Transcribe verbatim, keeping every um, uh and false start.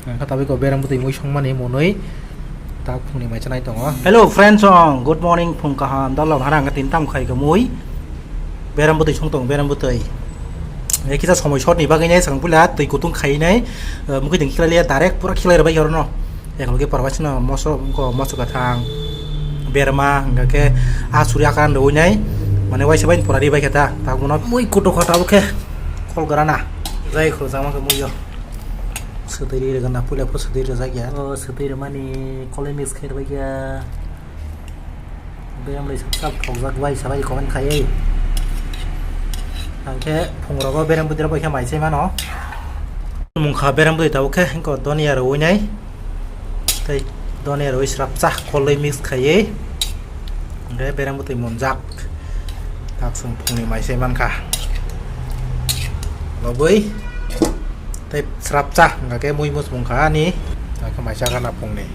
Ang kha tabuk ko berem bwtwi mui songmani monwi tak phungni mai chanai tongo. Hello friends, ong, good morning, phung kaham, dalok harang tin tam khai ka mui. Berem bwtwi song tong, berem bwtwi. E kisa somoi short ni bagwi nai, sang pula twi kutung khai nai, eh, mukhi ding khilai liya, direct pura khilai rwbai horo no. Ekologi parwasino moso, ko moso gathang, berma, hingka khe asuri akaran rwui nai, mane waisa bai pura ri bai khe ta, tak bono mui kutuk kha tabuk khe, kol grana, jai khoro jama khe muiyo. Swtwi ri rwgana, puila pho swtwi rwjak ya. O swtwi rwmani koloi mix khe rwbai ya. Berem bai sak sak thokjak bai sabai comment khai. Hingke phungrogo berem bwtwi rok bai khe mai se mano. Mungkha berem bwtwi tabuk khe hingko donia rwui nai. Tei donia rwui srapcha koloi mix khaiwi. Hingke berem bwtwi munjak. Tak sung phungni mai se mankha. Lobwi. Tei srapcha hingka khe mui mus mungkha ani. Tak khe mai chakha na phungni.